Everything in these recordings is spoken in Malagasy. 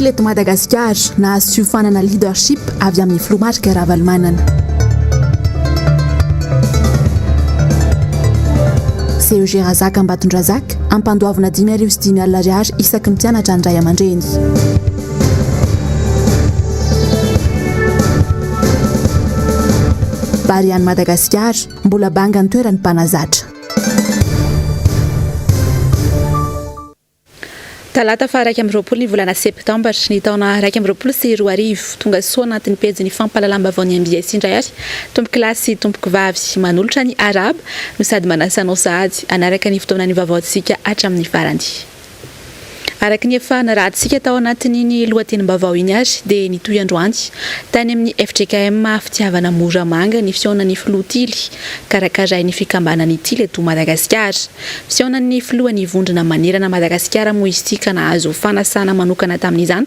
Tily eto Madagasikara, nahazo fiofanana leadership avy amin'ny filoha Marc Ravalomanana. CEG Razaka Ambatondrazaka, ampandoavina 550 ariary isaky ny mpianatra ny ray aman-dreny. Barea an'i Madagasikara, mbola banga ny toeran'ny mpanazatra. Talata faha 21 ny volana septambra ny taona 2021, tonga soa anatin'ny pejin'ny fampahalalam-baovaon'ny mbs indray ary tompokolahy sy tompokovavy manolotra ny arahaba no sady manasa anao sahady hanaraka ny fotoanan'ny vaovaontsika hatramin'ny farany. Araka ny efa narahantsika tao anatin'iny lohatenim-baovao iny ary dia nitohy androany tany amin'ny fjkm Fitiavana Moramanga ny fihaonan'ny filoha Tily karakarain'ny fikambanan'ny Tily eto Madagasikara. Fihaonan'ny filohan'ny vondrona manerana Madagasikara moa izy ity ka nahazo fanasana manokana tamin'izany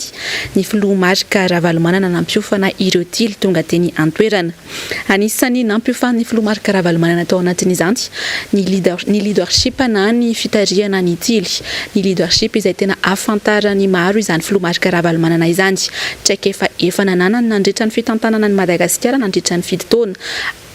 ny filoha Marc Ravalomanana nampiofana ireo Tily tonga teny an-toerana. Anisan'ny nampiofanin'ny filoha Marc Ravalomanana tao anatin'izany ny leader ny leadership na ny fitarihana ny Tily. Ny leadership izay tena ahafantaran'ny maro izany filoha Marc Ravalomanana izany. Traikefa efa nananany nandritra ny fitantanana an'i Madagasikara nandritra ny fito taona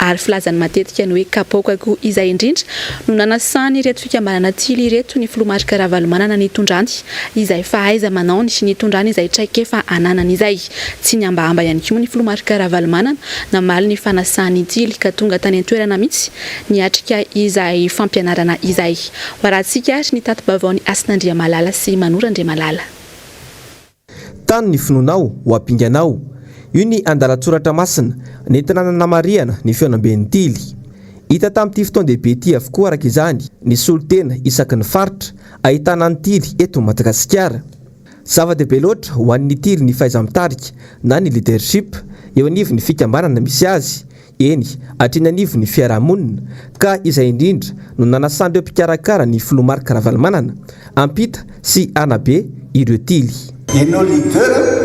ary filazany matetika ny hoe kapoaka koa izay indrindra no nanasan'ireto fikambanana Tily ireto ny filoha Marc Ravalomanana nitondrany izay fahaiza-manaony nitondrany izay traikefa ananany izay. Tsy nihambahamba ihany koa ny filoha Marc Ravalomanana namaly ny fanasan'ny Tily ka tonga tany an-toerana mihitsy niatrika izay fampianarana izay. Ho arahantsika ary ny tati-baovaon'i Hasina Andriamalala sy Manoro Andriamalala. Tano ny finoanao ho ampinganao. Io ny andalan-tsoratra masina nentina nanamarihana ny fihaonamben'ny Tily. Hita tamin'ity fotoan-dehibe ity avokoa araka izany ny solontena isaky ny faritra ahitana ny Tily eto Madagasikara. Zava-dehibe loatra ho an'ny Tily ny fahaiza-mitarika na ny leadership eo anivon'ny fikambanana misy azy, eny hatreny anivon'ny fiaraha-monina, ka izay indrindra no nanasan'ireo mpikarakara ny filoha Marc Ravalomanana hampita sy hanabe ireo Tily. Ianao leader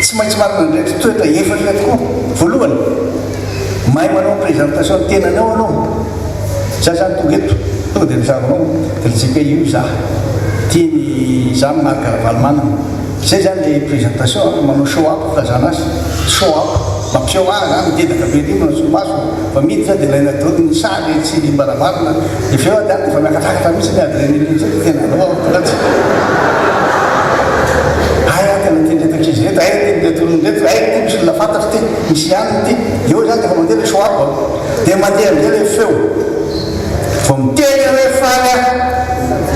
tsy maintsy manana an'ireto toetra efatra ireto koa. Voalohany, mahay manao présentation ny tenanao ianao. Za zany tonga eto, tonga dia resahako anao, dia lazaiko hoe io za, ity ny za Marc Ravalomanana. Zay zany le présentation an, manao show up filazana azy, show up, mampiseho ahy zany, midedaka be ery manao solomaso, fa miditra dia alaina daholo ny sary tsy varavarana, dia avy eo aho dia any dia efa miakatrakatra mihitsy ny adrénaline zay dia tena aleo aho tonga tsy hay aho tena tian'ireto ankizy ireto, hay tian'ireto olona ireto, hay ity misy olona fantatro ity, misy ihany ity, eo zany dia efa mandeha le show up an. Dia mandeha amizay ilay feo. Vao miteny aho hoe faly aho,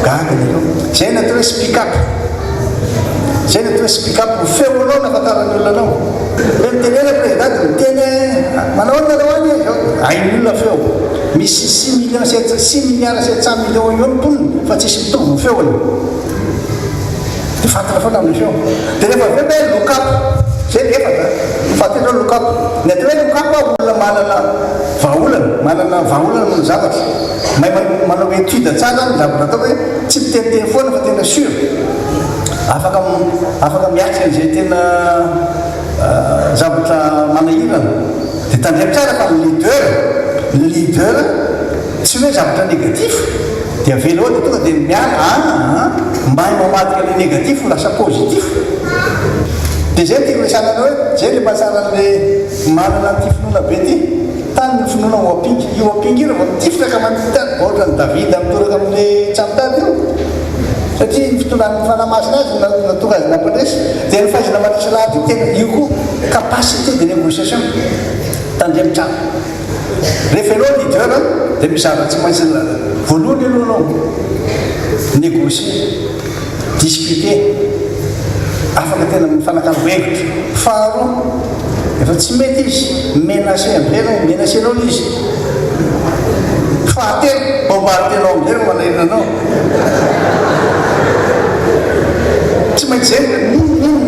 gaga nareo. Zay ny atao hoe speak up. Zay ny atao hoe speak up, ny feonao no ahafantaran'ny olona anao. Hoe mitenena président dia miteny hoe manao ahoana nareo any e, zao. Hain'ny olona feo. Misy six millions sept, six milliards sept cent millions eo ny mponina fa tsisy mitovy ny feony. Dia fantatra foana amin'ny feo. Dia rehefa avy eo hoe look up, izay ny efatra, ny fahatelo hoe look up. Ny atao hoe look up olona manana vahaolana, manana vahaolana amin'ny zavatra. Mahay manao étude tsara ny zavatra atao hoe tsy miteniteny foana fa tena sûr. Afaka afaka miatrika an'izay tena zavatra manahirana. Dia tandremo tsara fa ny leader, ny leader tsy hoe zavatra négatif dia avela eo dia tonga dia miala aa mahay mamadika le négatif ho lasa positif. Dia zay no tiako resahana anareo hoe zay le mahatsara an'le manana an'ity finoana be ity. Tany ny finoana ho ampinga. Io ampinga io rehefa mitifitra ka manitady ohatran'i Davida mitoraka amin'le tsamotady io. Satria ny fitondran'ny Fanahy Masina azy no nahatonga azy nampandresy. Dia ny fahaizana mandresy lahatra io tena io koa capacité de négociation. Tandremo tsara. Rehefa ianao leader dia misy zavatra tsy maintsy voalohany aloha ianao négocier, discuter, afaka tena mifanakalo hevitra. Faharoa, rehefa tsy mety izy, menacer amin'izay ianao, menacer-nao ilay izy. Fahatelo, bombarder-nao amin'izay rehefa manahirana anao. Tsy maintsy izay n'inon'inona,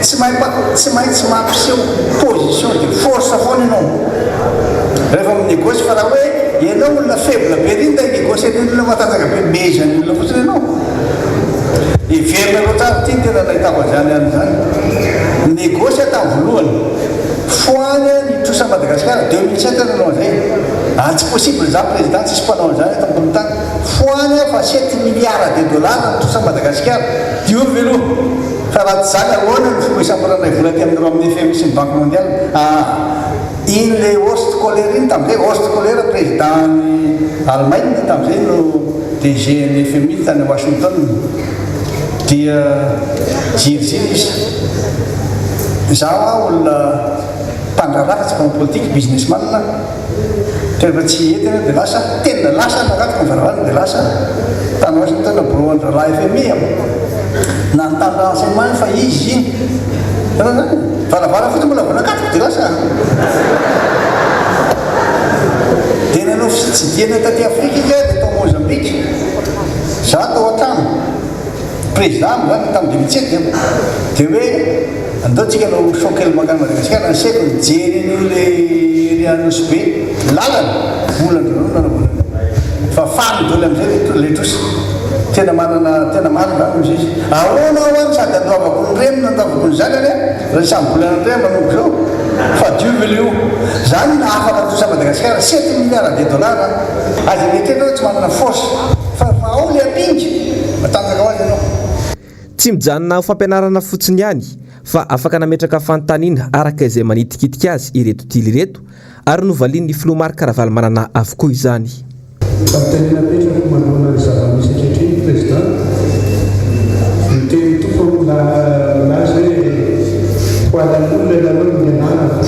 tsy mahay tsy maintsy mampiseho position de force foana ianao rehefa mi-négocie fa raha hoe ianao olona faible be ry nda hi-négocie ny olona matanjaka be, mehezan'ny olona fotsiny ianao. Heverinareo tsara ity ny tena nahitako an'izany andro izany. Négocie aho tamin'ny voalohany. Foany ny trosa Madagasikara, 2007 aho nanao an'izay. Ary tsy possible izany président tsisy mpanao an'izany eto ambonin'ny tany. Foany aho fa sept milliards de dollars ny trosa Madagasikara. Diovy aloha. Fa raha tsy izany ahoana no fomba hisamboranay vola aty amin'ireo amin'ny FMI sy ny Banque Mondiale? Aa. Iny le Horst Kohler iny tamin'izay, Horst Kohler président-n'i Allemagne tamin'izay no DG-n'ny FMI tany Washington. Dia ziriziry izy. Izaho aho olona mpandraharaha fa tsy mpanao politika, businessman. Rehefa tsy hety ianao dia lasa, tena lasa nakatoko ny varavarana dia lasa tany Washington bureau an-draharaha FMI aho. Nanontany renseignement fa izy iny. Hitanao izany? Varavarana fotsiny mbola vao nakatoko dia lasa. Dia nanao fitsidihana taty Afrika izy dia tao Mozambique. Za tao an-trano. Président amin'izany tamin'ny 2007 dia hoe Andao tsika hanao show kely mankany Madagasikara, naseko nijery an'io le ery Anosy be, lalana, volan-dry zareo no nanamboarana an'io. Fa faly daholo amin'izay le le trosa. Tena manana, tena marina zany hozy izy. Ahoana ho'a no sady andoavako ny reniny no andoavako ny zanany a, raha samy volana indray manomboka izao. Fa diovy io. Zany no afaka ny trosa Madagasikara, sept milliards de dollars a. Aza mieritreritra hoe tsy manana force, fa fa ao le ampinga, matanjaka ho azy ianao. Tsy mijanona ho fampianarana fotsiny ihany fa afaka nametraka fanontaniana araka izay manitikitika azy ireto Tily ireto ary novalian'ny filoha Marc Ravalomanana avokoa izany. Fanontaniana apetrako manoloana ny zava-misy ankehitriny Président, ny tenin'ny Tompo milaza hoe ho halan'olona ianareo noho ny anarako,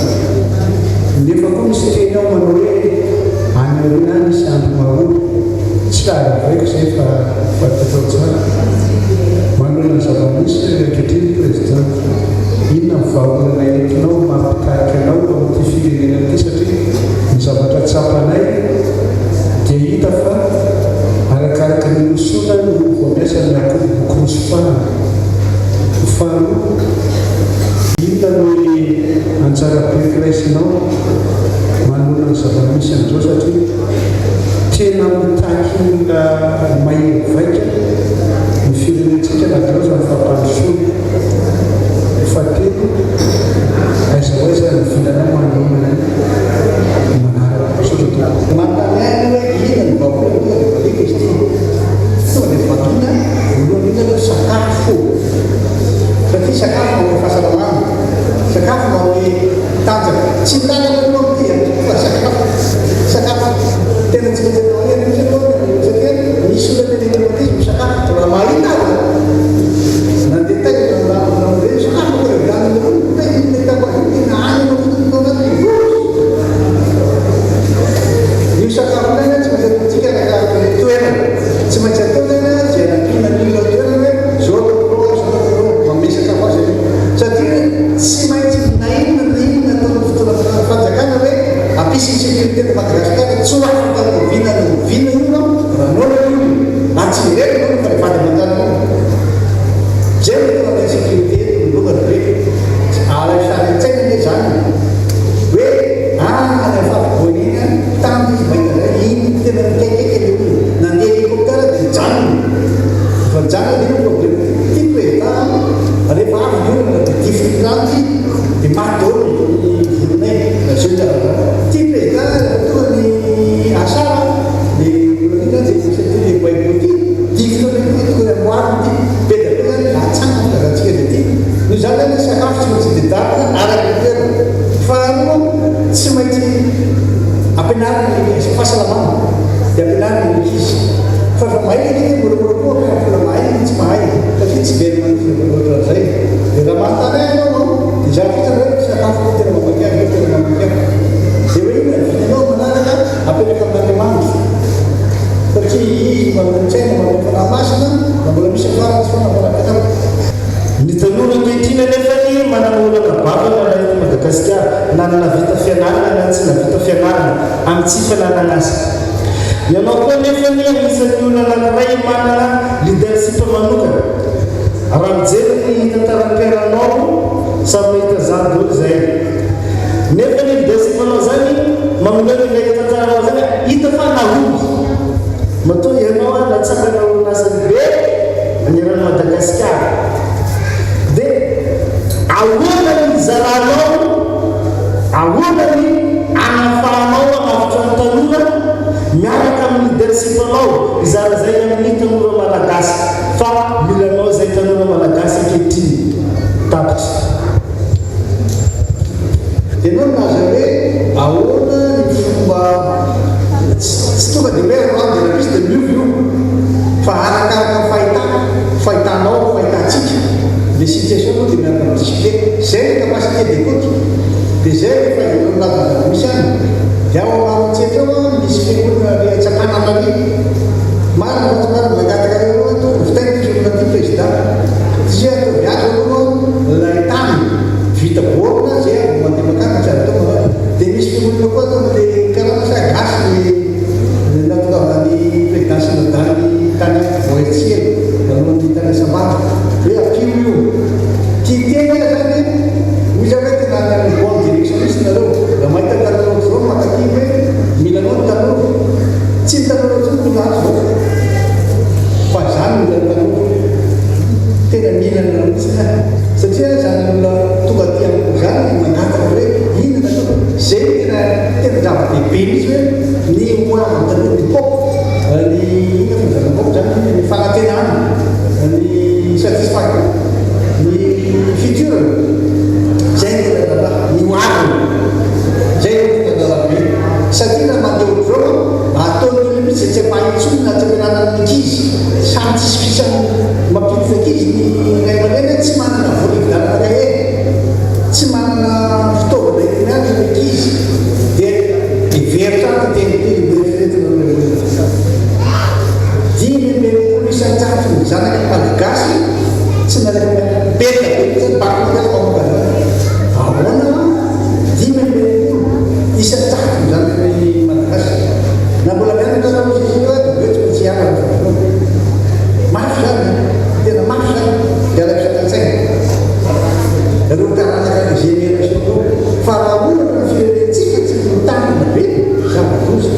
nefa koa misy teny ao manao hoe any aoriana any hisy andro mahory, tsy raharavaiko izay fa Fantatrao tsara. Manoloana ny zava-misy ankehitriny Président, inona ny vahaolana entinao mampitarika anao amin'ity firenena ity satria ny zavatra tsapanay dia hita fa arakaraka ny hirosoana no vao miasa ny akoho mikorosofahana. Faharoa, inona no anjara biriky raisinao manoloana ny zava-misy amin'izao satria tena mitaky olona mahery vaika ny firenentsika na dia ao aza ny fampandrosoana. Fahatelo, aiza ho aiza ny vinanao manoloana ny manaraka. Misaotra tompoko. Manontany ahy ianao hoe inona no vahaolana tonga dia valiako izy ity. Tonga dia valiana voalohany indrindra aloha sakafo. Satria sakafo manome fahasalamana, sakafo manome tanjaka. Tsy ny lalana aloha amin'ity an, fa sakafo. Sakafo. Tena tsy maintsy atao hery mihitsy aloha satria misy olona tenenina aty izy misakafo raha mahita aza. Nandeha taiza na nandeha nisakafo tonga dia any aloha taiza iny nahitako azy iny tena any aloha fotsiny tao anaty voky. Io sakafo io zany tsy maintsy ataontsika arakaraka ilay toerana. Tsy maintsy atao zany izay hanampiana ny olona ao toerana hoe zao ataoko ireo, zao ataoko ireo, manome sakafo azy ianao. Satria tsy maintsy na inona na inona ataon'ny fitondram fanjakana hoe hampisy ny sécurité eto Madagasikara, tsy ho afaka na oviana na oviana io raha noana ny olona. Ary tsy irery ny olona fa ny vady aman-janany koa. Izay no mahatonga ny insécurité eto mirongatra be. Alaivo sary an-tsaina anie izany e! Hoe any amin'ny fahafovoany iny an, tany izy mahita an'izay, iny tena mikaikaika ilay olona. Nandeha hélicoptère dia nijanona. Rehefa nijanona dia inona problème? Ity président an, rehefa avy ny orana dia difotry ny rano ity, dia maty daholo ny volonay, résultat. Ity président rehefa tonga ny asara, dia orana iny dia misy an'ity le baiboly ity, difotra indray koa tokony amboarina ity. Be dia be izany atsanga ny filazantsika azy aty. Noho izany izany ny sakafo tsy maintsy dedavina araka ny toerana. Faharoa, tsy maintsy ampianarina ny ankizy, fahasalamana dia ampianarina ny ankizy. Fa rehefa mahay ny ankizy, moramora koa ampianarina mbola mahay ny tsy mahay satria tsy very manify loatra an'izay. Dia raha manontany ahy ianao an, dia izany fotsiny hoe sakafo aloha tena mamaky ahy, aloha tena mamaky ahy. Dia hoe inona ny vidinao manaraka apetraka amin'Andriamanitra satria Izy no manome tsaina, manome fanahy masina, raha mbola misy farany tsy fanamboaran-katao. Ny tanora ankehitriny anefa manana olana goavana na eto Madagasikara na ny nahavita fianarana na ny tsy nahavita fianarana amin'ny tsy fananana asa. Ianao koa anefa anisan'ny olona anankiray manana leadership manokana. Raha mijery ny tantaram-piainanao samy mahita izany daholo izahay. Nefa ny leadership anao izany manoloana ilay tantaranao izany hita fa nahomby. Matoa ianao natsangana orinasa lehibe manerana an'i Madagasikara dia ahoana ny hizaranao, ahoana ny ahafahanao manavotra ny tanora miaraka amin'ny leadership. leadership anao hizara izay amin'ny tanora Malagasy fa mila anao izay tanora Malagasy ankehitriny. Tapitra. Ianao milaza hoe ahoana ny fomba tsy tonga dia hoe roi de la piste dia miova io fa arakaraka ny fahitana, fahitanao, fahitantsika le situation aloha dia miaraka mi-discuter. Zay le capacité d'écoute dia zay le fahaizanao milaza ny zava-misy any. Dia ao Maroantsetra ao an misy fiangonana le Antsapanana ary. Marina fa tsy marina mangataka anareo hoe tompoko vitaina ity fiangonana ity président. Satria ataovy azo aloha ilay tany vita borne zay aho vao mandeha makany fa tsy azo atao manao. Dia misy fiangonana koa atao le karana sa gasy le nahatongavan'ny président synodal tany Vohitsihely alohan'ny tany Sambava hoe ampio io. Tia teny aho zany hoy za hoe tena any amin'ny bonne direction mihitsy nareo. Raha mahita tanora ohatr'izao mankaty hoe mila anao ny tanora. Tsy ny tanora intsony no mila ahy zao fa za no mila ny tanora. Tena mila anareo mihitsy aho satria zany olona tonga aty amiko zany mangataka hoe inona no atao. Zay no tena tena zava-dehibe mihitsy hoe ny ho avin'ny tanora ny hope. Ny inona moa zany moa zany ny fanantenana, ny satisfaction, ny futur, zay no tena raharaha, ny ho aviny, zay no tena raharaha be. Satria raha mandeha ohatr'izao ataon'ny olona mihitsy izay tsy ampahy intsony na tsy ampianarana ny ankizy, samy tsisy fisany mampiditra ankizy ny ray aman-dreny hoe tsy manana vola hividianana kahie, tsy manana fitaovana enti-mianatra ny ankizy dia very hatrany ity teny ity, noeritreretina ireo olona. 65% ny zanaky ny Malagasy tsy nalefa mianatra. Be dia be mihitsy ny banky mondiale mamoaka an'izany. Ahoana? 65% ny zanaky ny Malagasy. Na mbola mianatra aza hozy izy ireo dia hoe tsy maintsy hianatra avokoa. Mafy izany an! Tena mafy izany. Dia alaivo sary an-tsaina. Ireo taranaka ny génération ireo. Fa raha ohatra ny firenentsika tsy mitandrina be, zava-doza.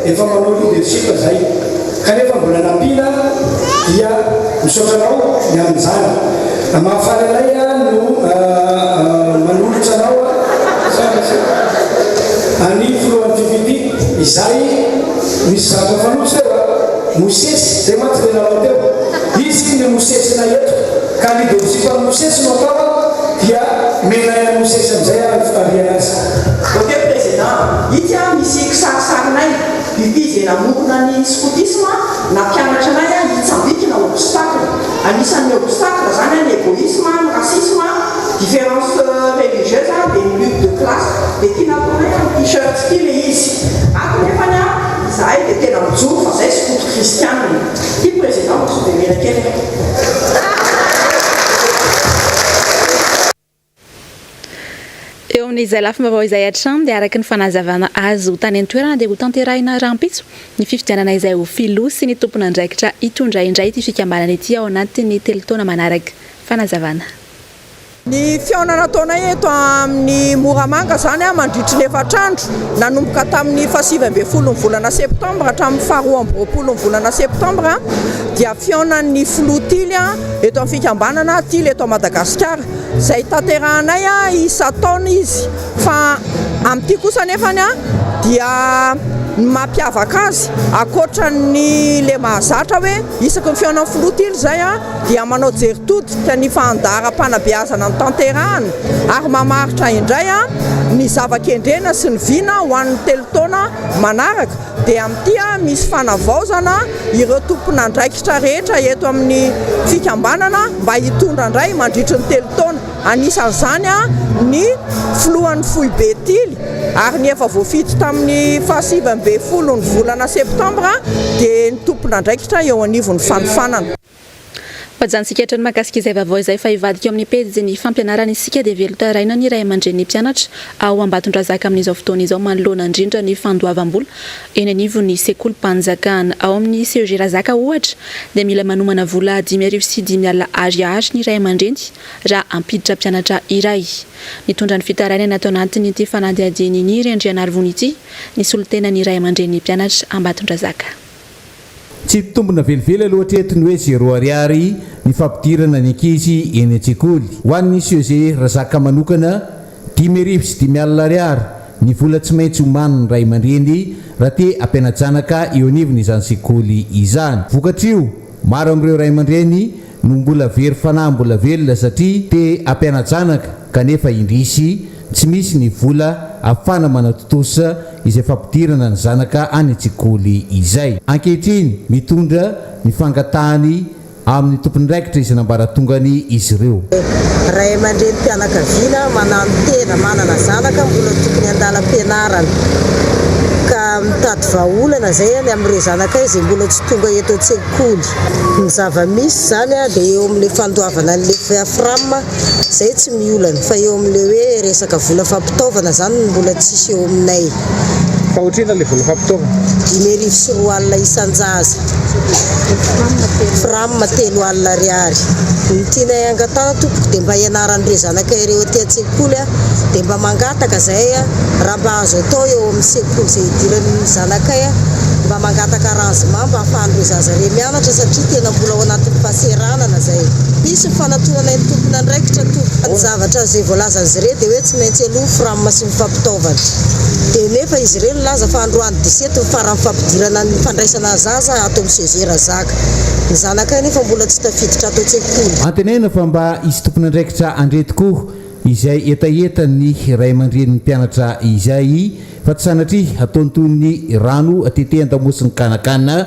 Efa manao leadership zay kanefa mbola nampiana dia misaotra anao ny amin'izany. Mahafaly anay no manolotra anao an'i filohan'ny FIPITI izay misy zavatra mifanojo teo a! Mosesy, zay mantsy le lalao teo. Izy ny Mosesinay eto ka leadership an'i Mosesy no atao a! Dia omenay an'i Mosesy amin'izay ary ny fitarihana azy. Ok Président, itsy a misy kisarisarinay, Bibi izay namorona ny scoutisme nampianatra anay a hitsambikina obstacle, anisan'ny obstacle zany a ny egoisme, ny racisme, différence religieuse dia ny lutte de classe, dia tiana ataonay amin'ny t-shirt ity le izy, ato nefany a izahay dia tena mijoro fa zay scout kristianina. Ity Président mba sao dia mena kely. Eo amin'izay lafim-baovao izay hatrany dia araka ny fanazavana azo tany an-toerana dia hotanterahina rahampitso ny fifidianana izay ho filoha sy ny tompon'andraikitra hitondra indray ity fikambanana ity ao anatin'ny telo taona manaraka. Fanazavana. Ny fihaonana ataonay eto amin'ny Moramanga izany mandritry ny efatra andro, nanomboka tamin'ny faha-19 ny volana septambra hatramin'ny faha-22 ny volana septambra dia fihaonan'ny filoha Tily eto amin'ny fikambanana Tily eto Madagasikara izay tanterahanay isan-taona izy fa amin'ity kosa anefany dia ny mampiavaka azy ankoatra ny le mahazatra hoe isaky ny fihaonan'ny filoha Tily izay dia manao jery todika ny fandaharam-panabeazana notanterahana ary mamaritra indray ny zava-kendrena sy ny vina ho an'ny telo taona manaraka. Dia amin'ity misy fanavaozana ireo tompon'andraikitra rehetra eto amin'ny fikambanana mba hitondra indray mandritry ny 3 taona. Anisan'izany ny filohan'ny foibe Tily ary ny efa voafidy tamin'ny faha-19 ny volana septambra dia ny tompon'andraikitra eo anivon'ny fanofanana. Hohajanontsika hatrany mahakasika izay vaovao izay fa hivadika eo amin'ny pejin'ny fampianarana isika dia velon-taraina ny ray aman-drenin'ny mpianatra ao Ambatondrazaka amin'izao fotoana izao manoloana indrindra ny fandoavam-bola eny anivon'ny sekolim-panjakana. Ao amin'ny CEG Razaka ohatra dia mila manomana vola 55 000 ariary ny ray aman-dreny raha hampiditra mpianatra iray. Nitondra ny fitarainana ato anatin'ity fanadihadian'i Niry Andrianarivony ity ny solontenan'ny ray aman-drenin'ny mpianatra Ambatondrazaka. Tsy mitombina velively aloha hatreto ny hoe zéro ariary ny fampidirana ny ankizy eny an-tsekoly. Ho an'ny CEG Razaka manokana, 55 000 ariary ny vola tsy maintsy omanin'ny ray aman-dreny raha te hampiana-janaka eo anivon'izany sekoly izany. Vokatr'io, maro amin'ireo ray aman-dreny no mbola very fanahy mbola velona satria te hampiana-janaka kanefa indrisy tsy misy ny vola afahana manatontosa izay fampidirana ny zanaka any an-tsekoly izay. Ankehitriny, mitondra ny fangatahany amin'ny tompon'andraikitra isan'ambaratongany izy ireo. Ray aman-drenim-pianakaviana mananotena, manana zanaka mbola tokony andalam-pianarana ka mitady vahaolana izay ny amin'ireo zanakay izay mbola tsy tonga eto an-tsekoly. Ny zava-misy izany dia eo amin'ilay fandoavana an'ilay fram izay tsy miolana fa eo amin'ilay hoe resaka vola fampitaovana izany no mbola tsisy eo aminay. Fa ohatrinona ilay vola fampitaovana? 2005 isan-jaza. Fram 30 ariary. Ny tianay angatahana tompoko dia mba hianaran'ireo zanakay ireo aty an-tsekoly dia mba mangataka izahay raha mba azo atao eo amin'ny sekoly izay idiran'ny zanakay mba mangataka arrangement mba ahafahan'ireo zaza ireo mianatra satria tena mbola ao anatin'ny fahaseranana izay. Misy ny fanatonanay ny tompon'andraikitra tompoko. Ny zavatra izay voalazan'izy ireo dia hoe tsy maintsy aloha ny fram sy ny fampitaovana. Dia nefa izy ireo nilaza fa androany 17 ny faran'ny fampidirana ny fandraisana zaza ato amin'ny CEG Razaka. Ny zanakay nefa mbola tsy tafiditra ato an-tsekoly. Antenaina fa mba hisy tompon'andraikitra handre tokoa izay hetahetan'ny ray aman-drenin'ny mpianatra izay fa tsy sanatria hataony toy ny rano tetehan-damosin'ny kanakana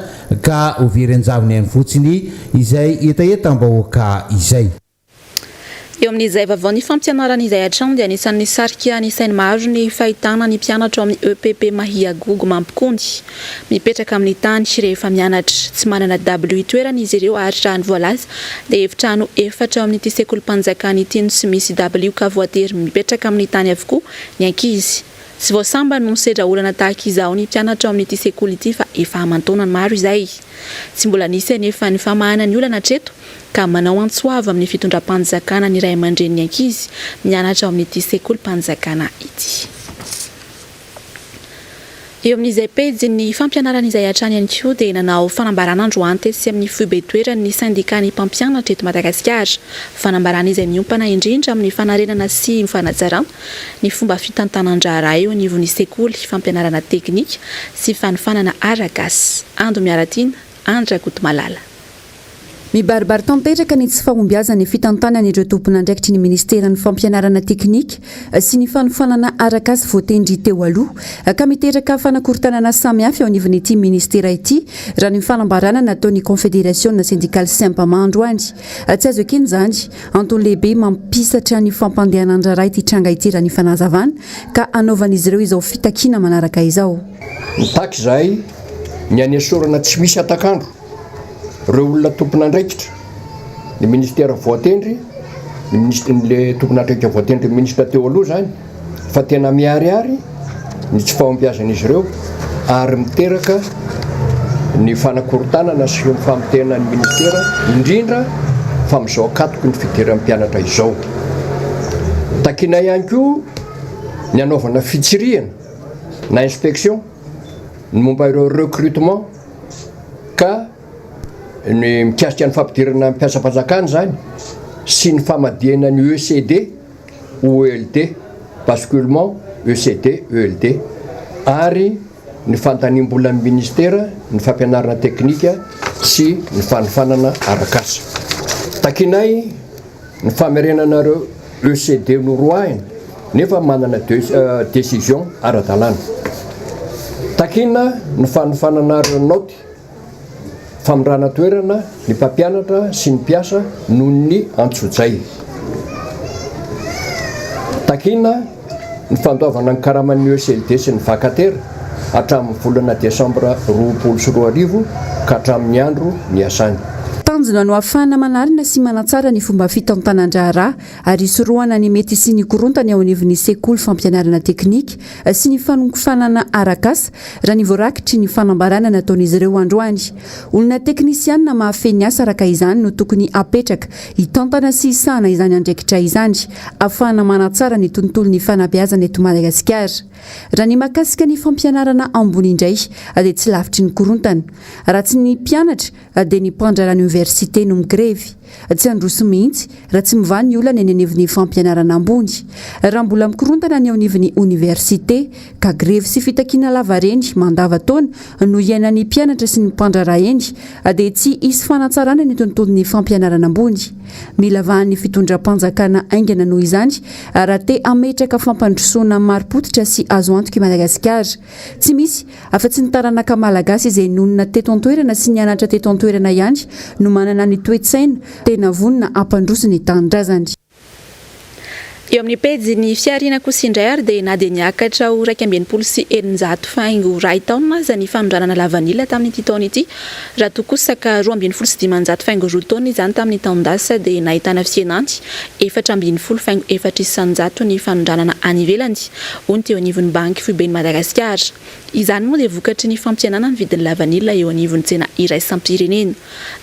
ka ho very an-javony any fotsiny izay hetahetam-bahoaka izay. Eo amin'izay vaovaon'ny fampianarana izay hatrany dia anisan'ny nisarika ny sain'ny maro ny fahitana ny mpianatra ao amin'ny EPP Mahiagogo Mampikony mipetraka amin'ny tany rehefa mianatra. Tsy manana dabilio itoerana izy ireo ary raha ny voalaza dia efitrano efatra ao amin'ity sekolim-panjakana ity no tsy misy dabilio ka voatery mipetraka amin'ny tany avokoa ny ankizy. Tsy vao sambany no misedra olana tahaka izao ny mpianatra ao amin'ity sekoly ity fa efa aman-taonany maro izay. Tsy mbola nisy anefa ny famahana ny olana hatreto ka manao antso avo amin'ny fitondram-panjakana ny ray aman-drenin'ny ankizy mianatra ao amin'ity sekolim-panjakana ity. Eo amin'izay pejin'ny fampianarana izay hatrany ihany koa dia nanao fanambarana androany tetsy amin'ny foibe toeran'ny sendikan'ny mpampianatra eto Madagasikara. Fanambarana izay miompana indrindra amin'ny fanarenana sy fanatsarana ny fomba fitantanan-draharaha eo anivon'ny sekoly fampianarana teknika sy fanofanana ara-gas. Ando Miaratiana, Andry Rakotomalala. Mibaribary tanteraka ny tsy fahombiazan'ny fitantanan'ireo tompon'andraikitry ny minisiteran'ny fampianarana teknika sy ny fanofanana arak'asa voatendry teo aloha ka miteraka fanakorontanana samihafa eo anivon'ity minisitera ity raha ny fanambarana nataon'ny konfederasiona sendikaly Sempama androany. Tsy azo ekena izany. Antony lehibe mampisatra ny fampandehanan-draharaha ity tranga ity raha ny fanazavana ka hanaovan'izy ireo izao fitakiana manaraka izao. Mitaky izahay ny hanesorana tsy misy hatak'andro Ireo olona tompon'andraikitra, ny ministera voatendry, ny minisitry ny le tompon'andraikitra voatendry ny minisitra teo aloha izany fa tena miharihary ny tsy fahombiazan'izy ireo ary miteraka ny fanakorontanana sy ny famotehana ny ministera indrindra fa amin'izao ankatoky ny fidiran'ny mpianatra izao. Takiana ihany koa ny hanaovana fitsirihana na inspection ny momba ireo recrutement ka ny mikasika ny fampidirana mpiasam-panjakana izany sy ny famadihana ny ECD ho ELD, basculement ECD ELD, ary ny fandaniam-bolan'ny ministera ny fampianarana teknika sy ny fanofanana arak'asa. Takinay ny famerenana ireo ECD noroahina nefa manana décision ara-dalàna. Takina ny fanofanana aeronaute, famindrana toerana ny mpampianatra sy ny mpiasa noho ny antsojay. Takina ny fandoavana ny karaman'ny ECLD sy ny vacataire hatramin'ny volana desambra 2020 ka hatramin'ny andro niasany. Tanjona no ahafahana manarina sy manatsara ny fomba fitantanan-draharaha ary hisorohana ny mety hisian'ny korontana eo anivon'ny sekoly fampianarana teknika sy ny fanofanana arak'asa, raha ny voarakitry ny fanambarana nataon'izy ireo androany. Olona teknisianina mahafehy ny asa araka izany no tokony hapetraka hitantana sy hisahana izany andraikitra izany, ahafahana manatsara ny tontolon'ny fanabeazana eto Madagasikara. Raha ny mahakasika ny fampianarana ambony indray dia tsy lavitry ny korontana. Raha tsy ny mpianatra dia ny mpandraharaha ny oniversite no migrevy. Tsy handroso mihitsy raha tsy mivaha ny olana eny anivon'ny fampianarana ambony. Raha mbola mikorontana ny eo anivon'ny oniversite, ka grevy sy fitakiana lavareny mandava-taona no iainan'ny mpianatra sy ny mpandraharaha eny, dia tsy hisy fanatsarana ny tontolon'ny fampianarana ambony. Mila vahan'ny fitondram-panjakana haingana noho izany raha te hametraka fampandrosoana marim-pototra sy azo antoka i Madagasikara. Tsy misy Afa-tsy ny taranaka Malagasy izay nonina teto an-toerana sy nianatra teto an-toerana ihany no manana ny toe-tsaina tena vonona hampandroso ny tanindrazany. Eo amin'ny pejin'ny fihariana kosa indray ary dia na dia niakatra ho 661 faingo iray taonina aza ny fanondranana lavanila tamin'ity taona ity, raha toa kosa ka 512 faingo roa taonina izany tamin'ny taon-dasa dia nahitana fihenany 14.4% ny fanondranana any ivelany, hoy ny teo anivon'ny Banky foiben'i Madagasikara. Izany moa dia vokatry ny fampihenana ny vidin'ny lavanila eo anivon'ny tsena iraisam-pirenena.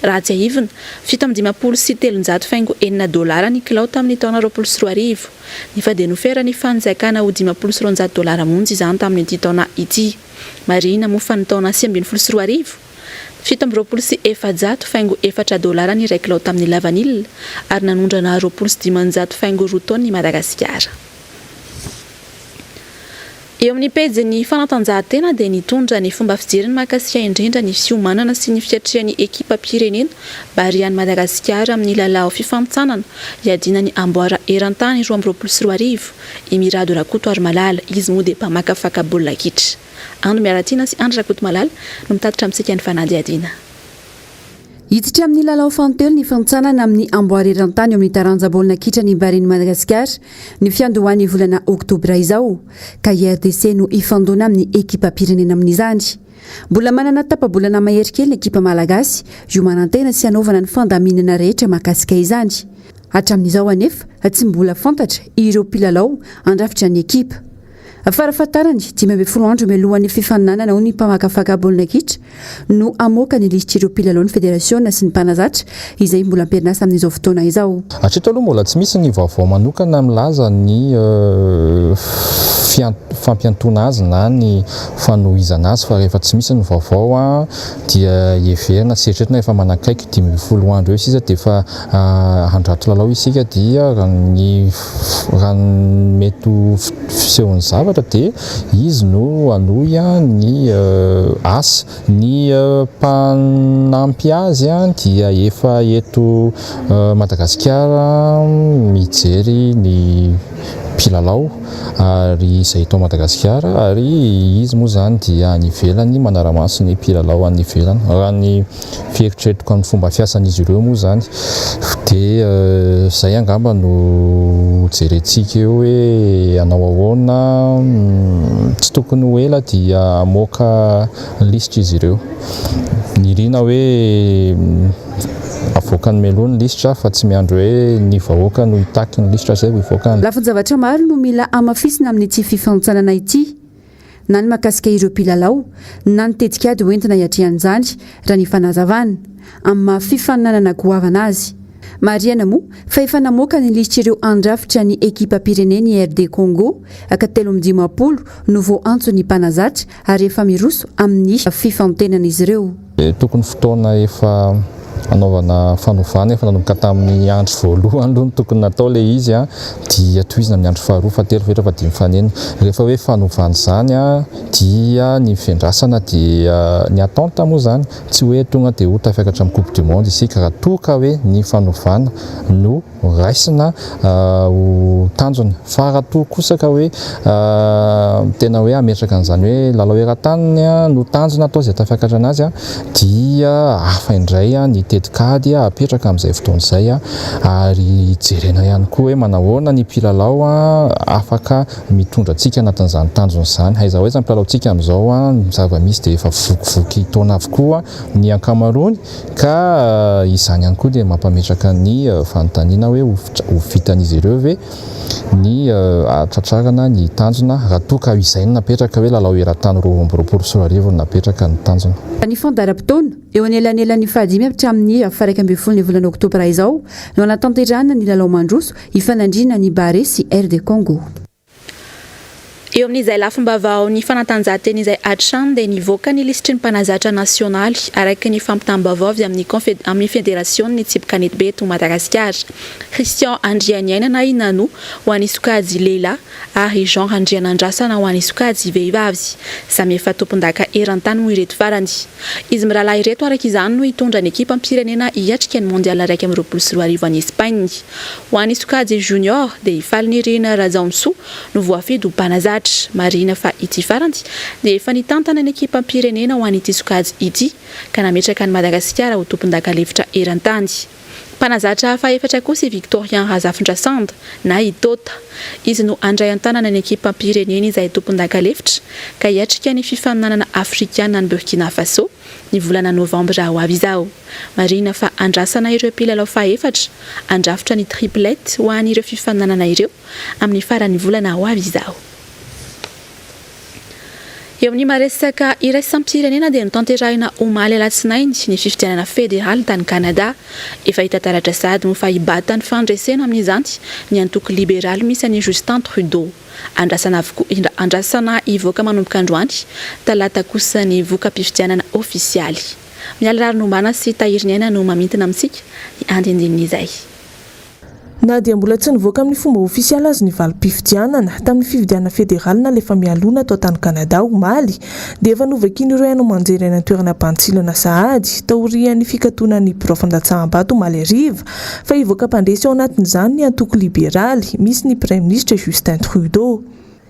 Raha tsiahivina, 357 faingo enina dolara ny kilao tamin'ny taona 2020, nefa dia noferan'ny fanjakana ho 250 dolara monja izany tamin'ity taona ity. Marihina moa fa ny taona 2019, 427 faingo efatra dolara ny iray kilao tamin'ny lavanila ary nanondrana 520 faingo roa taonina i Madagasikara. Eo amin'ny pejin'ny fanatanjahantena dia nitondra ny fomba fijeriny mahakasika indrindra ny fiomanana sy ny fiatrehan'ny ekipam-pirenena Barea an'i Madagasikara amin'ny lalao fifanintsanana hiadiana ny amboara eran-tany 2022 i Mirado Rakotoarimalala, izy moa dia mpamakafaka baolina kitra. Andro Miaratiana sy Andry Rakotomalala no mitatitra amintsika ny fanadihadiana. Hiditra amin'ny lalao fahatelo ny fantsanana amin'ny amboara eran-tany eo amin'ny taranja baolina kitra ny Barean'i Madagasikara ny fiandohan'ny volana oktobra izao, ka i RDC no hifandona amin'ny ekipam-pirenena amin'izany. Mbola manana tapa-bolana mahery kely ny ekipa malagasy hiomanan-tena sy hanaovana ny fandaminana rehetra mahakasika izany. Hatramin'izao anefa, tsy mbola fantatra ireo mpilalao handrafitra ny ekipa. Farafahatarany, 15 andro mialohan'ny fifaninanana ho ny mpamakafaka baolina kitra no hamoaka ny lisitr'ireo mpilalao ny federasiona sy ny mpanazatra izay mbola am-perinasa amin'izao fotoana izao. Hatreto aloha mbola tsy misy ny vaovao manokana milaza ny fampiantoana azy na ny fanohizana azy fa rehefa tsy misy ny vaovao dia heverina sy eritreretina efa manakaiky 15 andro eo sisa dia efa handrato lalao isika dia raha ny Raha ny mety ho fisehon'ny zavatra dia izy no hanohy ny asa. Ny mpanampy azy dia efa eto Madagasikara mijery ny mpilalao ary izay eto Madagasikara ary izy moa izany dia any ivelany manara-maso ny mpilalao any ivelany. Raha ny fieritreretiko ny fomba fiasan'izy ireo moa izany dia izay angamba no hojerentsika eo hoe hanao ahoana, tsy tokony ho ela dia hamoaka lisitra izy ireo. Nirina hoe avoakany mialoha ny lisitra fa tsy miandry hoe ny vahoaka no hitaky ny lisitra izay vao hivoaka. Lafin-javatra maro no mila hamafisina amin'ity fifanintsanana ity. na ny mahakasika ireo mpilalao, na ny tetikady hoentina hiatrehana izany, raha ny fanazavana, amin'ny maha fifaninanana goavana azy. Marihana moa fa efa namoaka ny lisitr'ireo handrafitra ny ekipam-pireneny i RD Congo, ka 53 no voaantso ny mpanazatra ary efa miroso amin'ny fifantenana izy ireo. Tokony fotoana efa. hanaovana fanovana efa nanomboka tamin'ny andro voalohany aloha no tokony natao ilay izy dia tohizina amin'ny andro faharoa, fahatelo, fahefatra, fahadimy, fahenina. Rehefa hoe fanovana izany dia ny fiandrasana dia ny attente moa izany tsy hoe tonga dia ho tafiakatra amin'ny coupe du monde isika raha toa ka hoe ny fanovana no raisina ho tanjona. Fa raha toa kosa ka hoe tena hoe hametraka an'izany hoe lalao eran-tany no tanjona atao izay tafiakatra anazy dia hafa indray ny tetikady apetraka amin'izay fotoana izay ary jerena ihany koa hoe manahoana ny mpilalao afaka mitondra antsika anatin'izany tanjona izany. Aiza ho aiza ny mpilalaontsika amin'izao, ny zava-misy dia efa vokivoky taona avokoa ny ankamaroany. Ka izany ihany koa dia mampametraka ny fanontaniana hoe ho vitan'izy ireo ve ny hahatratrarana ny tanjona raha toa ka izay no napetraka hoe lalao eran-tany 2022 no napetraka ny tanjona. Ny fandaharam-potoana, eo anelanelan'ny fahadimy hatramin'ny faha-11 ny volana oktobra izao no hanatanterahana ny lalao mandroso hifanandrinan'ny Barea sy RD Congo. Eo amin'izay lafim-baovaon'ny fanatanjahantena izay hatrany dia nivoaka ny lisitry ny mpanazatra nasionaly araka ny fampitam-baovao avy amin'ny amin'ny federasionin'ny tsipy kanetibe eto Madagasikara. Christian Andrianiaina na i Nanou ho an'ny sokajy lehilahy ary Jean Randrianandrasana ho an'ny sokajy vehivavy. Samy efa tompondaka eran-tany moa ireto farany. Izy mirahalahy ireto araka izany no hitondra ny ekipam-pirenena hiatrika ny Mondial 2021 any Espagne. Ho an'ny sokajy junior dia i Falinirina Rajaonsoa no voafidy ho mpanazatra. Marihina fa ity farany dia efa nitantana ny ekipam-pirenena ho an'ity sokajy ity ka nametraka an'i Madagasikara ho tompondaka lefitra eran-tany. Mpanazatra fahefatra kosa i Victorien Razafindrasanda na i Tota. Izy no handray an-tanana ny ekipam-pirenena izay tompondaka lefitra ka hiatrika ny fifaninanana afrikana any Burkina Faso ny volana novambra ho avy izao. Marihina fa andrasana ireo mpilalao fahefatra handrafitra ny triplette ho an'ireo fifaninanana ireo amin'ny faran'ny volana ho avy izao. Eo amin'ny maresaka iraisam-pirenena dia notanterahina omaly alatsinainy ny fifidianana federaly tany Canada. Efa hita taratra sahady moa fa hibata ny fandresena amin'izany ny antoko liberaly misy an'i Justin Trudeau. Andrasana avokoa andrasana hivoaka manomboka androany talata kosa ny voka-pifidianana ofisialy. Mialy Rarinombana sy Tahiriniaina no mamintina amintsika ny andindinin'izay. Na dia mbola tsy nivoaka amin'ny fomba ofisialy aza ny valim-pifidianana, tamin'ny fifidianana federaly nalefa mialoha natao tany Kanada omaly, dia efa novakian'ireo haino aman-jery any an-toerana bantsilana sahady, taorian'ny fikatonan'ny birao fandatsaham-bato omaly hariva, fa hivoaka mpandresy ao anatin'izany ny antoko liberaly, misy ny Praiminisitra Justin Trudeau.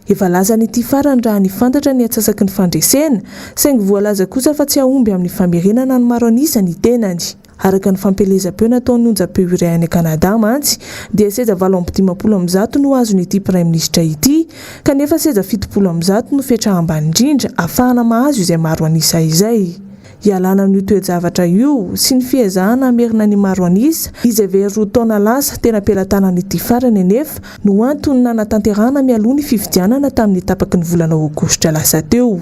Efa lasan'ity farany raha ny fantatra ny atsasaky ny fandresena, saingy voalaza kosa fa tsy hahomby amin'ny famerenana ny maro an'isa ny tenany. Araka ny fampielezam-peo nataon'ny onjam-peo iray any Kanada mantsy, dia seza 158 no azon'ity Praiminisitra ity, kanefa seza 170 no fetra ambany indrindra ahafahana mahazo izay maro an'isa izay. Hialana amin'io toe-javatra io sy ny fiezahana hamerina ny maro an'isa izay very roa taona lasa teny am-pelatanan'ity farany anefa no antony nanatanterahana mialoha ny fifidianana tamin'ny tapaky ny volana aogositra lasa teo.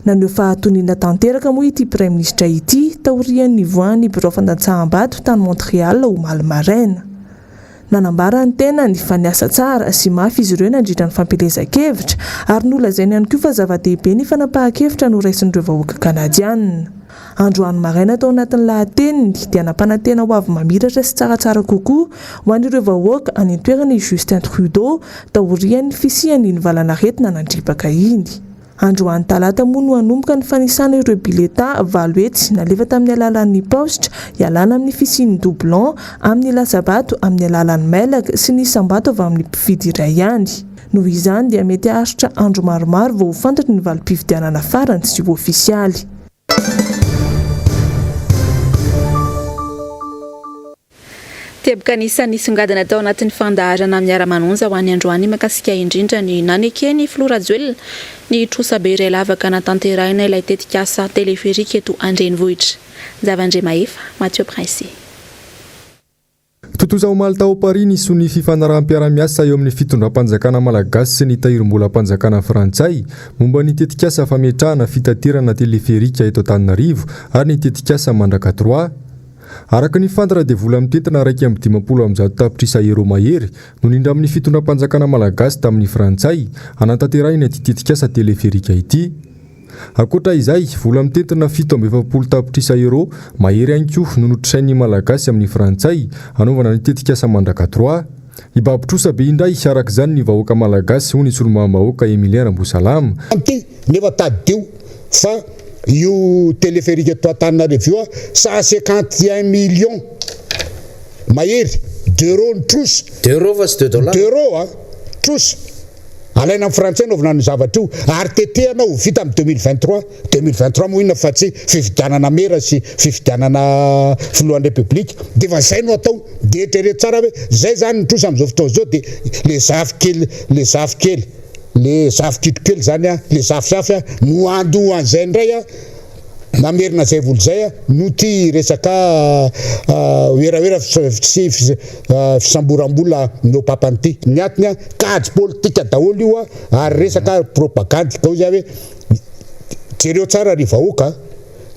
Naneho fahatoniana tanteraka moa ity praiminisitra ity taorian'ny nivoahan'ny birao fandantsaham-bato tany Montréal omaly maraina. Nanambara ny tenany fa niasa tsara sy mafy izy ireo nandritra ny fampielezan-kevitra ary nolazainy ihany koa fa zava-dehibe ny fanapahan-kevitra noraisin'ireo vahoaka Kanadiana. Androany maraina tao anatin'ny lahateniny dia nampanantena ho avy mamiratra sy tsaratsara kokoa ho an'ireo vahoaka any an-toerana i Justin Trudeau taorian'ny fisian'iny valanaretina nandripaka iny. Androany talata moa no hanomboka ny fanisana ireo biletà 800 nalefa tamin'ny alalan'ny paositra hialana amin'ny fisian'ny doublon amin'ny latsa-bato amin'ny alalan'ny mailaka sy ny isam-bato avy amin'ny mpifidy iray ihany. Noho izany dia mety haharitra andro maromaro vao ho fantatry ny valim-pifidianana farany sy ofisialy. Teboka anisan'ny nisongadina tao anatin'ny fandaharana Miara-manonja ho an'ny androany mahakasika indrindra ny naneken'ny filoha Rajoelina ny trosabe iray lavaka hanatanterahina ilay tetikasa teleferika eto an-drenivohitra. Javandriamahefa, Mathieu Princi. Tontosa omaly tao Paris ny sonia fifanaraham-piarahamiasa eo amin'ny fitondram-panjakana malagasy sy ny tahirim-bolam-panjakana frantsay momba ny tetikasa fametrahana fitaterana teleferika eto Antananarivo ary ny tetikasa Mandraka Trois. Araka ny fantatra dia vola mitentina 151 tapitrisa euro mahery no nindramin'ny fitondram-panjakana malagasy tamin'ny frantsay hanatanterahina ity tetikasa teleferika ity. Ankoatra izay, vola mitentina 47 tapitrisa euros mahery ihany koa no notrosain'ny Malagasy amin'ny Frantsay hanaovana ny tetikasa Mandraka Trois. Hibaby trosa be indray araka izany ny vahoaka Malagasy, hoy ny solombavambahoaka Emilien Rambosalama. Ity nefa tadidio fa io téléphérique eto Antananarivo io 151 millions mahery d'euros ny trosa. D'euros fa tsy de dollars. D'euros a! Trosa. Alaina amin'ny frantsay anaovana an'io zavatra io ary tetehana ho vita amin'ny 2023. 2023 moa inona fa tsy fifidianana mera sy fifidianana filohan'ny repoblika. Dia efa izay no atao. Dia eritrereto tsara hoe izay izany ny trosa amin'izao fotoana izao dia le zafikely le zafikely le zafikitro kely izany an, le zafizafy an no handoa an'izay indray an. Namerina izay vola izay no ity resaka werawera sy fisamboram-bola ny opapany ity. Ny antony, kajy politika daholo io ary resaka propagandy. Ka hoy za hoe jereo tsara ry vahoaka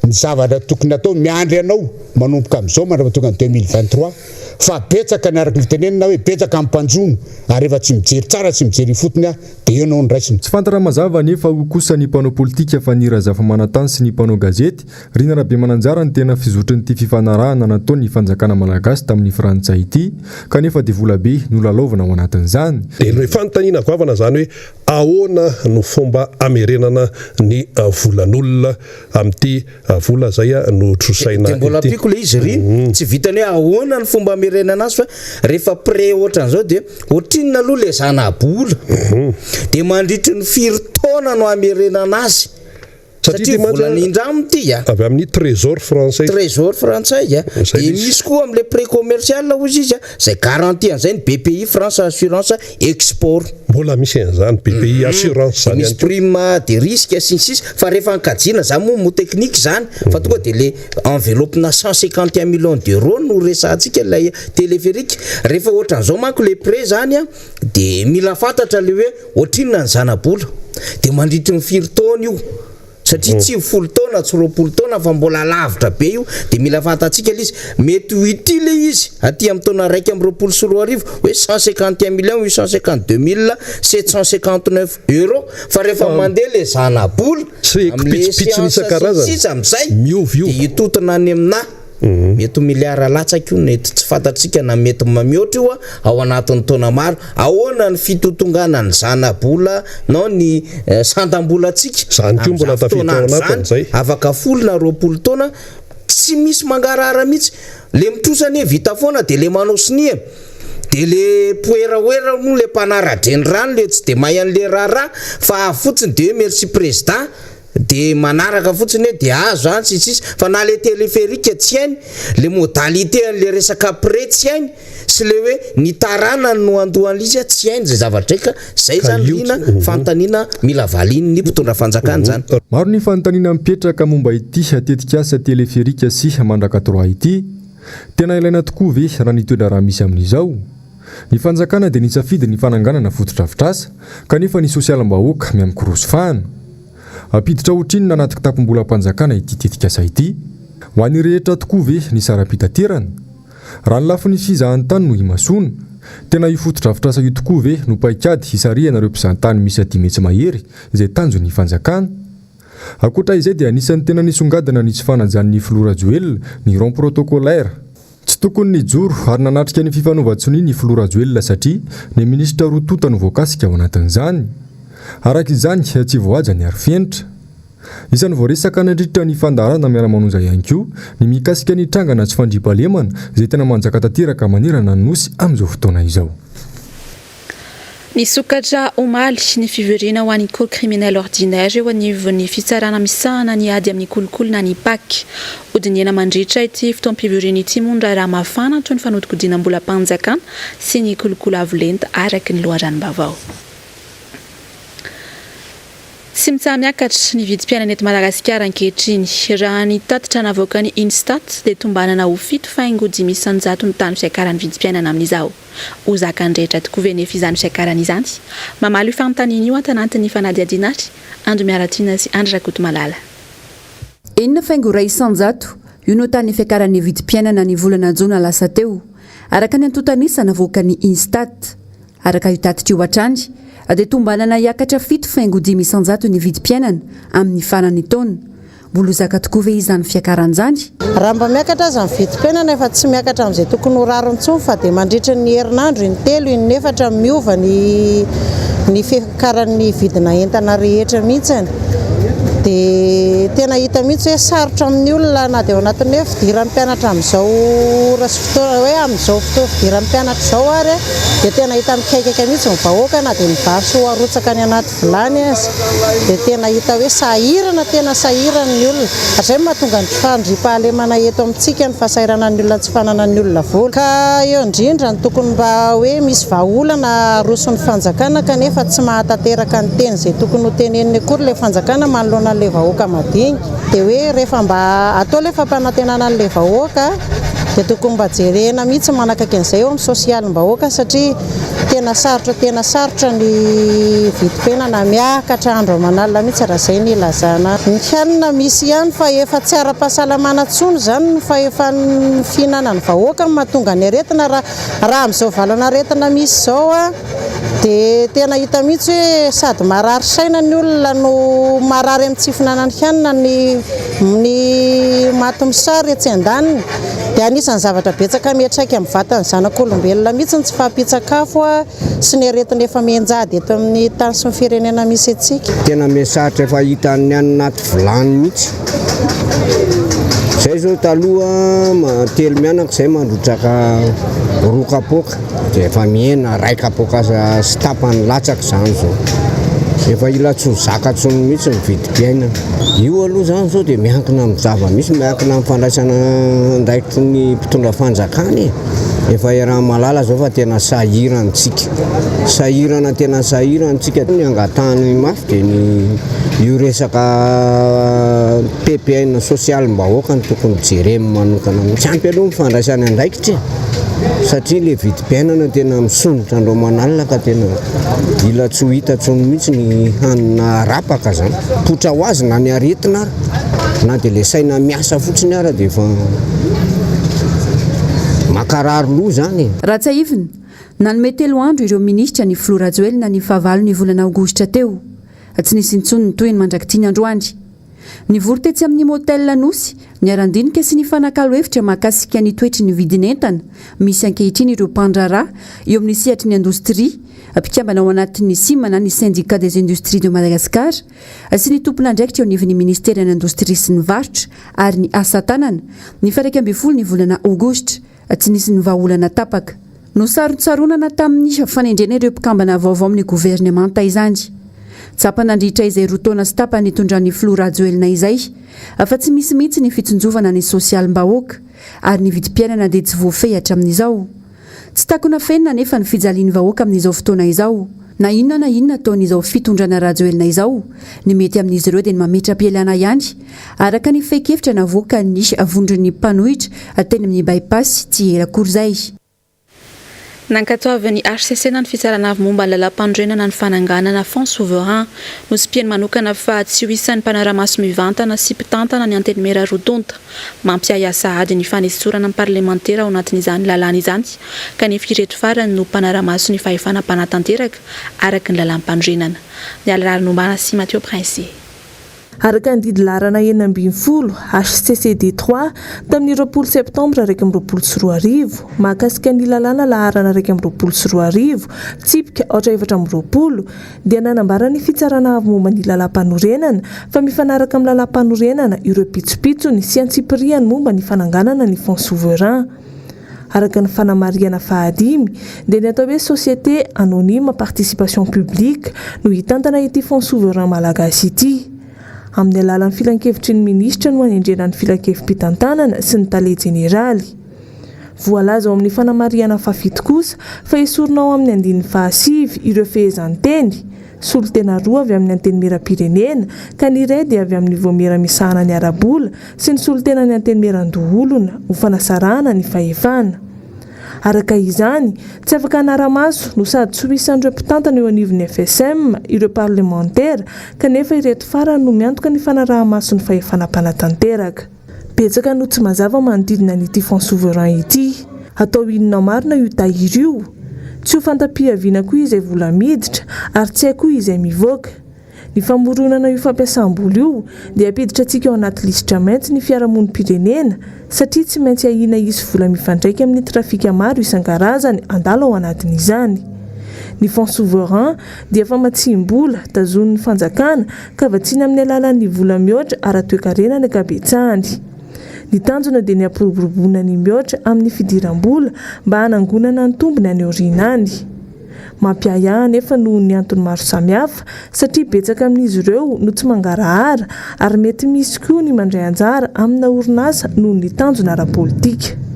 ny zavatra tokony atao, miandry anao manomboka amin'izao mandra-pahatonga ny 2023 fa betsaka ny araka ny fitenenana hoe betsaka ny mpanjono ary rehefa tsy mijery tsara sy mijery ifotony Dia eo no noraisina. Tsy fantatra mazava anefa hoy kosa ny mpanao politika fa ny Razafimanantany sy ny mpanao gazety, Rina Rabemananjara ny tena fizotrin'ity fifanarahana nataon'ny fanjakana malagasy tamin'ny frantsay ity, kanefa dia volabe no lalaovina ao anatin'izany. Dia ilay fanontaniana goavana izany hoe ahoana no fomba hamerenana ny volan'olona amin'ity vola izay no trosaina Dia mbola ity? ampiako ilay izy ry, tsy vitan'ny hoe ahoana ny fomba hamerenana azy fa rehefa prêt ohatran'izao dia Ohatrinona aloha le zana-bola? Dia mandritry ny firy taona no hamerenana azy? Satria vola nindraminy ity a! Avy amin'ny Trésor français. Trésor frantsay a! Dia misy koa amin'ilay prêt commercial hozy izy a, izay garantie an'izay ny BPI France Assurance Export. Mbola misy an'izany BPI Assurance izany ihany koa. Misy prime de risque sy ny sisa fa rehefa ankajiana izany moa mot technique izany fa tonga dia le Enveloppe-na 151 millions d'euros no resahantsika ilay téléphérique. Rehefa ohatran'izao manko le prêt zany an, de mila fantatra le hoe ohatrinona ny zana-bola, de mandritry ny firy taona io, satria tsy folo taona, tsy 20 taona fa mbola lavitra be io, de mila fantatsika le izy. Mety ho ity le izy aty amin'ny taona 2021 hoe 151 millions 852 mille 759 euros, fa rehefa mandeha le zana-bola, Tsy Amle pitsopitsony séance sy ny isan-karazany. sisa amizay Miova io. dia hitotona any aminà mety ho miliara latsaka io mety tsy fantatsika na mety mihoatra io ao anatin'ny taona maro. Ahoana ny fitotonganan'ny zana-bola nao ny sandam-bolantsika Izany koa mbola amin'izany tafiditra fotoana ao andro anatiny izany izay. afaka folo na 20 taona tsy misy mangarahara mihitsy. Le mitrosa anie vita foana dia le manao sonia e. De le poeraoera moa le mpanara-drenirano le tsy de mahay an'le raharaha fa avy fotsiny de hoe merci président de manaraka fotsiny hoe de azo zany sy ny sisa fa na le téléphérique tsy hainy, le modalité an'le resaka prêt tsy hainy sy le hoe ny taranany no handoa an'le izy tsy hainy zay zavatra zay ka zay Ka zany io liana tsy fanontaniana mila valian'ny mpitondra fanjakana zany. Maro ny fanontaniana mipetraka momba ity tetikasa téléphérique sy Mandraka Trois ity. Tena ilaina tokoa ve raha ny toe-draharaha misy amin'izao? Ny fanjakana dia nisafidy ny fananganana fotodrafitrasa, kanefa ny sosialim-bahoaka mihamikoroso fahana. Hampiditra ohatrinona anaty kitapom-bolam-panjakana ity tetikasa ity? Ho an'ny rehetra tokoa ve ny saram-pitaterana? Raha ny lafiny fizahantany no imasoana, tena io fotodrafitrasa io tokoa ve no paikady hisarihana ireo mpizahantany miisa 500 mahery izay tanjon'ny fanjakana? Ankoatra izay dia anisan'ny tena nisongadina ny tsy fanajan'ny filoha Rajoelina ny rang protocolaire. Tsy tokony nijoro ary nanatrika ny fifanaovan-tsonia ny filoha Rajoelina satria ny minisitra roa tonta no voakasika ao anatin'izany. Araka izany, tsy voahaja ny arofenitra. Isan'ny voaresaka nandritra ny fandaharana Miara-manonja ihany koa ny mikasika ny trangana tsy fandriampahalemana izay tena manjaka tanteraka manerana ny Nosy amin'izao fotoana izao. Nisokatra omaly ny fivoriana ho an'ny Cour criminelle ordinaire eo anivon'ny fitsarana misahana ny ady amin'ny kolikoly na ny Pac. Hodinihana mandritra ity fotoam-pivoriana ity moa ny raharaha mafana toy ny fanodikodinam-bolam-panjakana sy ny kolikoly avo lenta araka ny loharanom-baovao. Tsy mitsaha-miakatra ny vidim-piainana eto Madagasikara ankehitriny. Raha ny tatitra navoakan'ny Instat dia tombanana ho 7.5% ny tahan'ny fiakaran'ny vidim-piainana amin'izao. Ho zakan'ny rehetra tokoa ve nefa izany fiakarana izany? Mamaly io fanontaniana io ato anatin'ny fanadihadiana ary Andry Miaratiana sy Andry Rakotomalala. 6.1%, io no tahan'ny fiakaran'ny vidim-piainana ny volana jona lasa teo, araka ny antontan'isa navoakan'ny Instat. Araka io tatitra io hatrany, dia tombanana hiakatra 7.5% ny vidim-piainana amin'ny faran'ny taona. Mbola ho zaka tokoa ve izany fiakarana izany? Raha mba miakatra aza ny vidim-piainana efa tsy miakatra amin'izay tokony ho rariny intsony fa dia mandritra ny herinandro in-telo in-efatra miova ny ny fiakaran'ny vidina entana rehetra mihitsy dia tena hita mihitsy hoe sarotra amin'ny olona na dia ao anatin'ny hoe fidiran'ny mpianatra amin'izao ora sy fotoana hoe amin'izao fotoana fidiran'ny mpianatra izao ary dia tena hita mikaikaika mihitsy ny vahoaka na dia ny vary sy ho arotsaka any anaty vilany aza dia tena hita hoe sahirana tena sahirana ny olona ary izay no mahatonga ny tsy fandriampahalemana eto amintsika ny fahasahiranan'ny olona tsy fananan'ny olona vola ka eo indrindra no tokony mba hoe misy vahaolana aroson'ny fanjakana kanefa tsy mahatanteraka ny teny izay tokony ho teneniny akory ilay fanjakana manoloana an'ilay vahoaka madinika dia hoe rehefa mba atao ilay fampanantenana an'ilay vahoaka dia tokony mba jerena mihitsy manakaiky an'izay eo amin'ny sosialim-bahoaka satria Tena sarotra tena sarotra ny vidim-piainana, miakatra andro aman'alina mihitsy raha izay no ilazana azy. Ny hanina misy ihany fa efa tsy ara-pahasalamana intsony izany ny fahefan'ny fihinanan'ny vahoaka no mahatonga ny aretina. Raha raha amin'izao valan'aretina misy izao dia tena hita mihitsy hoe sady marary saina ny olona no marary amin'ny tsy fihinanany hanina ny ny maty mosary etsy andaniny. Dia anisan'ny zavatra betsaka miantraika amin'ny vatan'ny zanak'olombelona mihitsy ny tsy fahampian-tsakafo sy ny aretina efa mianjady eto amin'ny tany sy ny firenena misy antsika. Tena mihasarotra efa hitan'ny any anaty vilany mihitsy. Zay zao taloha telo mianaka zay mandrotsaka roa kapoaka dia efa mihena iray kapoaka sy tapany latsaka izany zao. Efa ila tsy ho zaka intsony mihitsy ny vidim-piainana. Io aloha izany izao dia miankina amin'ny zava-misy, miankina amin'ny fandraisana andraikitry ny mpitondra fanjakana e. Efa iaraha-mahalala izao fa tena sahirana isika. Sahirana tena sahirana isika. Ny angatahana mafy dia ny io resaka PPN sosialim-bahoaka no tokony jerena manokana mihitsy. Tsy ampy aloha ny fandraisana andraikitra e. Satria ilay vidim-piainana tena misondrotra andro aman'alina ka tena ila tsy ho hita intsony mihitsy ny hanina arapaka zany. Potra ho azy na ny aretina ara, na dia ilay saina miasa fotsiny ara dia efa mankarary loha zany e. Raha tsiahivina, nanome telo andro ireo minisitra ny filoha Rajoelina ny fahavalon'ny volana aogositra teo. Tsy nisy intsony ny tohiny mandrak'ity ny androany. Nivory tetsy amin'ny Motel Anosy, niara-nidinika sy nifanakalo hevitra mahakasika ny toetry ny vidin'entana misy ankehitriny ireo mpandraharaha eo amin'ny sehatry ny indostria, mpikambana ao anatin'ny Sima na ny Syndicat des Industries de Madagascar sy ny tompon'andraikitra eo anivon'ny Ministeran'ny Indostria sy ny Varotra ary ny Asa Tanana, ny faha 11 ny volana aogositra. Tsy nisy ny vahaolana tapaka. Nosarontsaronana tamin'ny fanendrena ireo mpikambana vaovao amin'ny governemanta izany. Tsapa nandritra izay roa taona sy tapany nitondran'ny filoha Rajoelina izay fa tsy misy mihitsy ny fitsinjovana ny sosialim-bahoaka ary ny vidim-piainana dia tsy voafehy hatramin'izao. Tsy takona afenina anefa ny fijalian'ny vahoaka amin'izao fotoana izao. Na inona na inona ataon'izao fitondrana Rajoelina izao, ny mety amin'izy ireo dia ny mametra-pialana ihany, araka ny fehin-kevitra navoakan'ny vondron'ny mpanohitra teny amin'ny By-pass tsy ela akory izay. Nankatoavin'ny hcc na ny Fitsarana Avo momba ny Lalàmpanorenana ny fananganana Fonds souverain. Notsipihany manokana fa tsy ho isan'ny mpanara-maso mivantana sy mpitantana ny Antenimiera roa tonta. Mampiahiahy sahady ny fanesorana ny parlemantera ao anatin'izany lalàna izany, kanefa ireto farany no mpanara-maso ny fahefana mpanatanteraka araka ny lalàmpanorenana. Mialy Raharinombana sy Mathieu Princier. Araka ny didy laharana 16, HCCD trois, tamin'ny 20 septambra 2021, mahakasika ny lalàna laharana 2021, tsipika aotra 24, dia nanambara ny Fitsarana Avo momba ny Lalàmpanorenana fa mifanaraka amin'ny Lalàmpanorenana ireo pitsopitsony sy antsipiriany momba ny fananganana ny Fonds souverain. Araka ny fanamarihana fahadimy, dia ny atao hoe Société anonyme à participation publique no hitantana ity Fonds souverain malagasy ity. Amin'ny alalan'ny Filankevitry ny Minisitra no hanendrena ny Filankevi-pitantanana sy ny Tale Jeneraly. Voalaza ao amin'ny fanamarihana fahafito kosa fa esorina ao amin'ny andininy fahasivy ireo fehezanteny, solontena roa avy amin'ny Antenimierampirenena, ka ny iray dia avy amin'ny Vaomiera misahana ny ara-bola sy ny solontenan'ny Antenimierandoholona, ho fanasarahana ny fahefana. Araka izany, tsy afaka hanara-maso no sady tsy ho isan'ireo mpitantana eo anivon'ny FSM ireo parlemantera, kanefa ireto farany no miantoka ny fanaraha-maso ny fahefana mpanatanteraka. Betsaka no tsy mazava manodidina an'ity fonds souverain ity. Atao inona marina io tahiry io? Tsy ho fanta-piaviana koa izay vola miditra ary tsy hay koa izay mivoaka. Ny famoronana io fampiasam-bola io dia hampiditra antsika ao anaty lisitra mainty ny fiarahamonim-pirenena satria tsy maintsy ahiana hisy vola mifandraika amin'ny trafika maro isan-karazany handalo ao anatin'izany. Ny fonds souverain dia famatsiam-bola tazonin'ny fanjakana ka vatsiana amin'ny alalan'ny vola mihoatra ara-toekarena ny ankabetsahany. Ny tanjona dia ny hampiroboroboana ny mihoatra amin'ny fidiram-bola mba hanangonana ny tombony any aoriana any. Mampiahiahy anefa noho ny antony maro samihafa satria betsaka amin'izy ireo no tsy mangarahara ary mety misy koa ny mandray anjara amina orinasa noho ny tanjona ara-politika.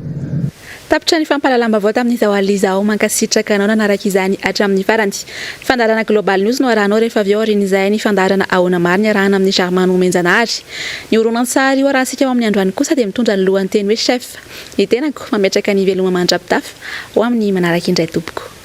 Tapitra ny fampahalalam-baovao tamin'izao alina izao. Mankasitraka anao nanaraka izany hatramin'ny farany. Ny fandaharana Global News no arahanao rehefa avy eo aorian'izay ny fandaharana Ahoana Marina iarahana amin'i Germain Nomenjanahary. Ny horonantsary io arahantsika ao amin'ny androany kosa dia mitondra ny lohanteny hoe Chef. Ny tenako mametraka ny veloma mandra-pitafa ho amin'ny manaraka indray tompoko.